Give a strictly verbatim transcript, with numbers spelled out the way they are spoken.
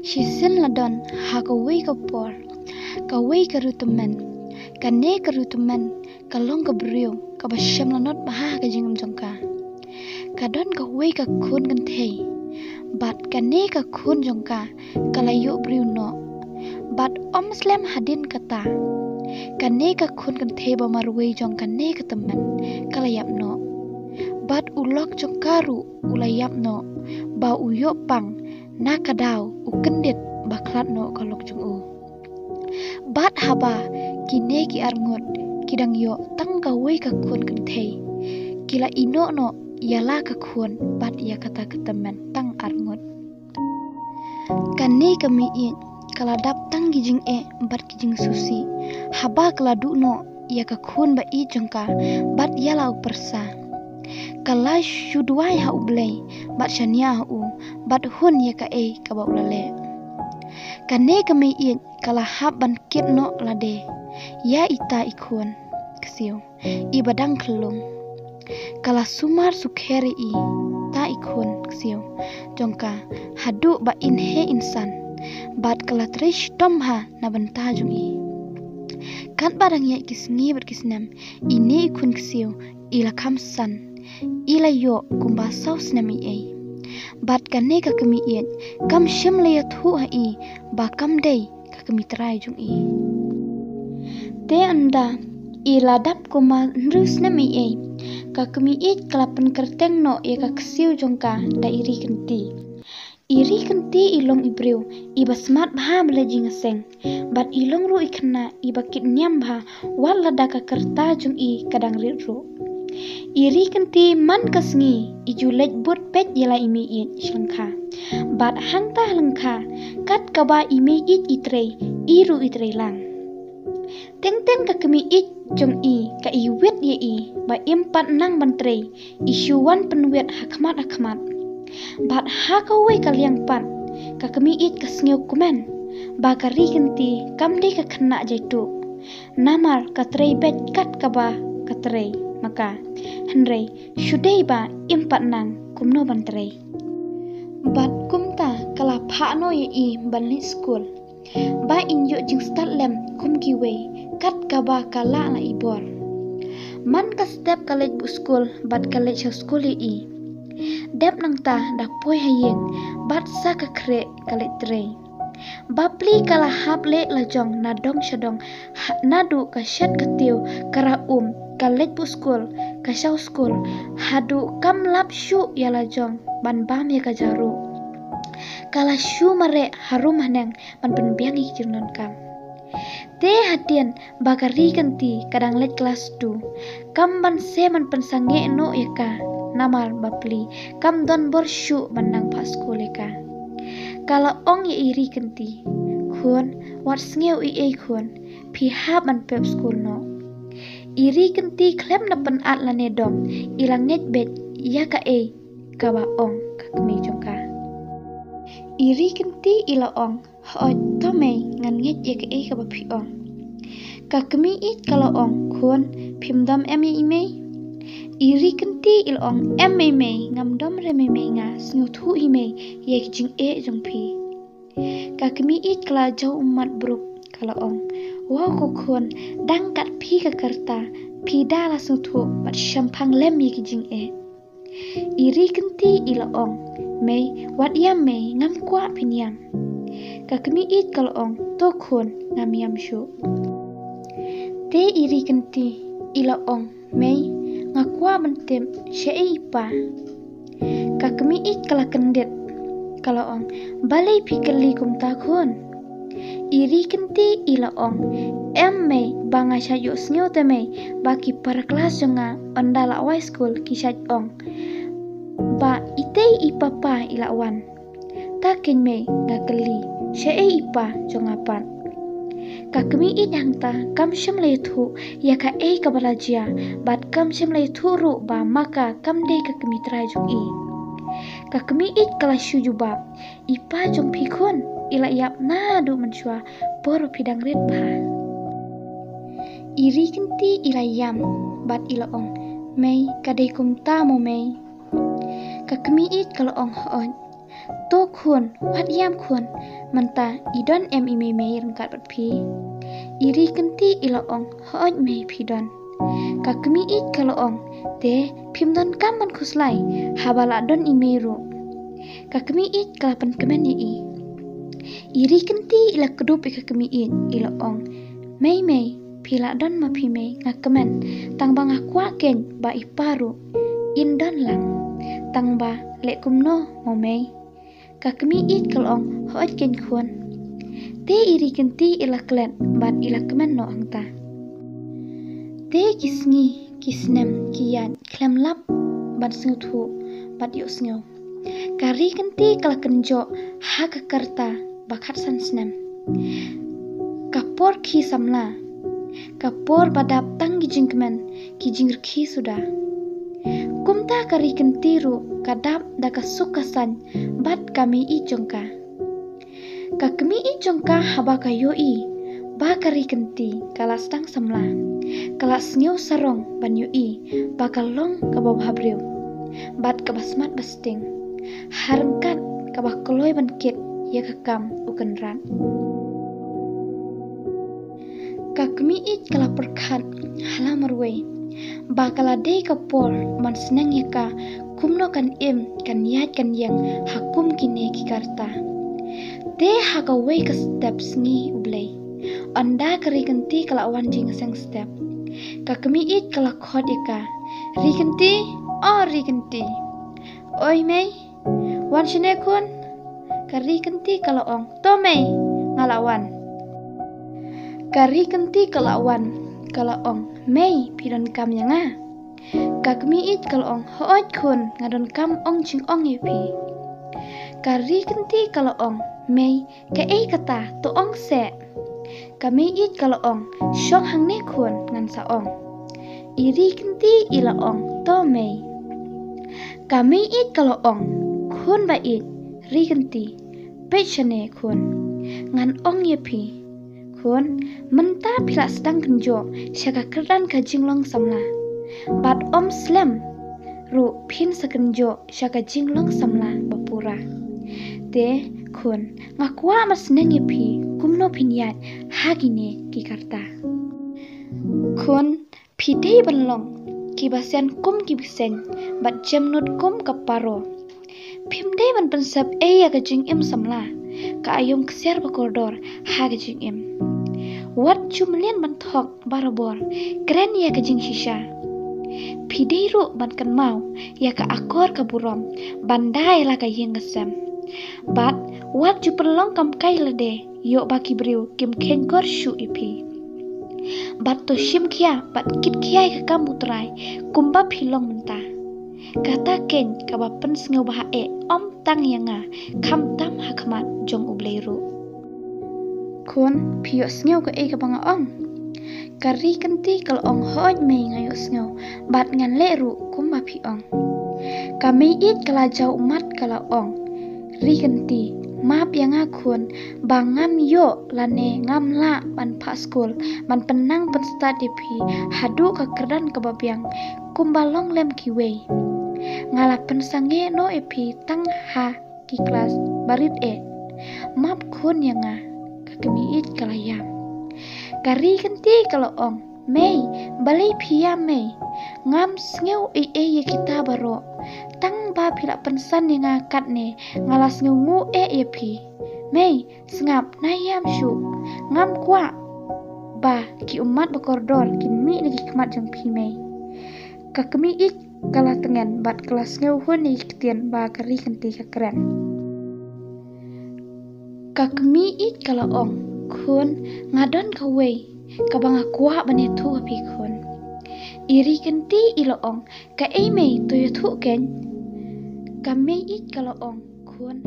Shisien la don ha kawei ka por, kawei ka riewtymmen. Kane ka riewtymmen ka long ka briew kaba shem lanot bha ha ka jingim jong ka. Ka don kawei ka khun kynthei, bad kane ka khun jong ka ka la ïoh briew noh. Bad ym slem hadien kata, kane ka khun kynthei ba marwei jong kane ka tymmen ka la ïap noh. Bad u lok jong ka ruh u la ïap noh, ba u ïoh pang na ka daw u kyndit ba khlad noh ka lok jong u. Bad haba kine ki arngut ki dang ïoh tang kawei ka khun kynthei, ki la ïehnoh noh ïa la ka khun bad ïa kata ka tymmen tang arngut. Kane ka meiieit ka la dap tang ki jingeh bad ki jingsngewsih haba ka la duh noh ïa ka khun ba ïeit jong ka bad ïa la u pyrsa. Ka la shu duwai ha U Blei bad shaniah ha u bad hun ïa kaei kaba u la leh. Kane ka meiieit ka la hap ban kit noh lade ïa ita i khun ksiew iba dang khyllung. Ka la sumar sukher ïa ita i khun ksiew jong ka haduh ba in heh in san, bad ka la trei shitom bha na bynta jong i. Katba dang ïaid ki sngi bad ki snem, ine i khun ksiew i la kham san, i la ïoh kumba saw snem eiei. Bad kane ka kmie ïeit kam shym la ïathuh ha i ba kam dei ka kmie trai jong i. Te ynda i la dap kumba hynriew snem eiei, ka kmie ïeit ka la pynkyrteng noh ïa ka ksiew jong ka da i Ri Kynti. I Ri Kynti i long i briew iba smat bha ban leh jingïaseng, bad i long ruh i khynnah iba kit niam bha wat lada ka rta jong i ka dang rit ruh. I Ri Kynti man ka sngi i ju leit bud peit ïa la i meiieit sha lyngkha. Bad hangta ha lyngkha, kat kaba i meiieit i trei, i ruh i trei lang. Teng teng ka kmie ïeit jong i ka iwit ïa i ba im pat nang ban trei, i shu wan pynwit ha khmat ha khmat. Bad ha kawei ka liang pat, ka kmie ïeit ka sngew kmen ba ka Ri Kynti kam dei ka khynnah jaituh. Namar ka trei beit kat kaba ka trei ma ka. Hynrei shu dei ba im pat nang kumno ban trei. Bad kumta ka la phah noh ïa i ban leit skul, ba in ïoh jingstad lem kum kiwei kat kaba ka lah la i bor. Man ka step ka leit buh skul bad ka leit sha skul ïa i. Dep nangta da poi ha ïing bad sa ka khreh ka leit trei. Bapli ka la hap leh la jong na dong sha dong, ha, naduh ka shet ka tiew, ka rah um, ka leit buh skul, ka shaw skul, haduh kam lap shuh ïa la jong ban bam ïa ka jaru. Ka la shu mareh harum haneng ban pynbiang ïa ki jingdonkam. Te hadien ba ka Ri Kynti ka dang leit klas two, kam ban shem ban pynsangeh noh ïa ka, namar bapli kam don bor shuh ban nang phah skul ïa ka. Ka la ong ïa i Ri Kynti, khun, wat sngew eiei khun, phi hap ban pep skul noh. I Ri Kynti khlem da pynat lane dom, i la ngeit beit ïa kaei kaba ong ka kmie jong ka. I Ri Kynti i la ong, hooid to mei, ngan ngeit ïa kaei kaba phi ong. Ka kmie ïeit ka la ong, khun, phim dom em ïa i mei? I Ri Kynti i la ong, em mei mei, ngam dom re mei mei, nga sngewthuh hi mei ïa ki jingeh jong phi. Ka kmie ïeit ka la jaw ummat bruk, ka la ong, wow ko khun, dang kat phi ka rta, phi da la sngewthuh bad shemphang lem ïa ki jingeh. I Ri Kynti i la ong, mei, wat ïam mei, ngam kwah phin ïam. Ka kmie ïeit ka la ong, to khun, ngam ïam shuh. Te i Ri Kynti i la ong, mei, nga kwah ban tip shaei i pa. Ka kmie ïeit ka la kyndit, ka la ong, balei phi kylli kumta khun? I Ri Kynti i la ong, em mei, ba nga shait ïohsngew te mei ba ki para klas jong nga ynda la wai skul ki shait ong ba itei i papa i la wan. Ta keiñ mei, nga kylli shaei i pa jong nga pat. Ka kmie ïeit hangta kam shym la ïathuh ïa kaei kaba la jia, bad kam shym la ïathuh ruh ba ma ka kam dei ka kmie trai jong i. Ka kmie ïeit ka la shu jubab, i pa jong phi khun i la ïap naduh mynshuwa por phi dang rit bha. I Ri Kynti i la ïam bad i la ong, mei, ka dei kumta mo mei? Ka kmie ïeit ka la ong, hooid. To khun, wat ïam khun, mynta i don em i mei mei ryngkat bad phi? I Ri Kynti i la ong, hooid mei phi don. Ka Kmie Ïeid ka la ong, te phim donkam ban khuslai, haba la don i mei ruh. Ka Kmie Ïeid ka la pynkmen ïa i. I Ri Kynti i la kdup ïa ka Kmie Ïeid i la ong, mei mei, phi la don ma phi mei, nga kmen, tang ba nga kwah keiñ ba i pa ruh in don lang. Tang ba leh kumno mo mei? Ka Kmie Ïeid ka la ong, hooid keiñ khun. Te i Ri Kynti i la klet bad i la kmen noh hangta. Te ki sngi ki snem ki ïaid khlem lap ban sngewthuh bad ïohsngew. Ka Ri Kynti ka la kynjoh ha ka rta ba khatsan snem. Ka por khie samla, ka por ba dap tang ki jingkmen, ki jingrkhie suda. Kumta ka Ri Kynti ruh ka dap da ka suk ka saiñ bad ka Kmie Ïeid jong ka. Ka Kmie Ïeid jong ka haba ka ïohi ba ka Ri Kynti ka la sdang samla, ka la sngew sarong ban ïohi ba ka long kaba bhabriew bad kaba smat ba sting, ha ryngkat kaba kloi ban kit ïa ka kam u kynrad. Ka Kmie Ïeid ka la pyrkhat ha la marwei ba ka la dei ka por ban sneng ïa ka kumno kan im, kan ïaid kan ïeng ha kum kine ki rta. Te ha kawei ka step sngi U Blei, ynda ka Ri Kynti ka la wan jingïaseng step, ka Kmie Ïeid ka la khot ïa ka, Ri Kynti, o Ri Kynti. Oi mei, wan shane khun. Ka Ri Kynti ka la ong, to mei, nga la wan. Ka Ri Kynti ka la wan, ka la ong, mei, phi donkam ïa nga? Ka Kmie Ïeid ka la ong, hooid khun, nga donkam ong jingong ïa phi. Ka Ri Kynti ka la ong, mei, kaei kata, to ong seh. Ka Kmie Ïeid ka la ong, shong hangne khun, ngan sa ong. I Ri Kynti i la ong, to mei. Ka Kmie Ïeid ka la ong, khun ba ïeit, Ri Kynti, peit shane khun, ngan ong ïa phi. Khun, mynta phi la sdang kynjoh sha ka kyrdan ka jinglong samla, bad ym slem ruh phin sa kynjoh sha ka jinglong samla ba pura. Te khun, nga kwah ban sneng ïa phi kumno phin ïaid ha kine ki rta. Khun, phi dei ban long kiba sian kum ki bseiñ bad jemnud kum ka paro. Phim dei ban pynsep ei ïa ka jingim samla, ka aïom ksiar ba kordor ha ka jingim. Wat ju mlien ban thok barabor, kren ïa ka jingshisha. Phi dei ruh ban kynmaw ïa ka akor ka burom ban da ïa la ka ïing ka sem. Bad wat ju pynlong kam kai lade, ïoh ba ki briew kim kheiñ kor shuh ïa phi. Bad to shim khia bad kit khia ïa ka kam U Trai kumba phi long mynta. Kata keiñ kaba pynsngewbha eh, ym tang ïa nga, khamtam ha khmat jong U Blei ruh. Khun, phi ïohsngew kaei kaba nga ong? Ka Ri Kynti ka la ong, hooid mei, nga ïohsngew, bad ngan leh ruh kumba phi ong. Ka Kmie Ïeid ka la jaw ummat ka la ong, Ri Kynti, map ïa nga khun, ba ngam ïoh lane ngam lah ban phah skul ban pynnang pynstad ïa phi haduh ka kyrdan kaba biang kumba long lem kiwei. Nga la pynsangeh noh ïa phi tang ha ki klas barit eh. Map khun ïa nga. Ka Kmie Ïeid ka la ïam. Ka Ri Kynti ka la ong, mei, balei phi ïam mei? Ngam sngew ei ei ïa kita baroh. Tang ba phi la pynsan ïa nga katne, nga la sngewnguh eh ïa phi. Mei, sngap, nai ïam shuh. Ngam kwah ba ki ummat ba kordor kin mih na ki khmat jong phi mei. Ka Kmie Ïeid ka la tngen bad ka la sngewhun ïa ki ktien ba ka Ri Kynti ka kren. Ka Kmie Ïeid ka la ong, khun, nga don kawei kaba nga kwah ban ïathuh ha phi khun. I Ri Kynti i la ong, kaei mei, to ïathuh keiñ. Ka Kmie Ïeid ka la ong, khun,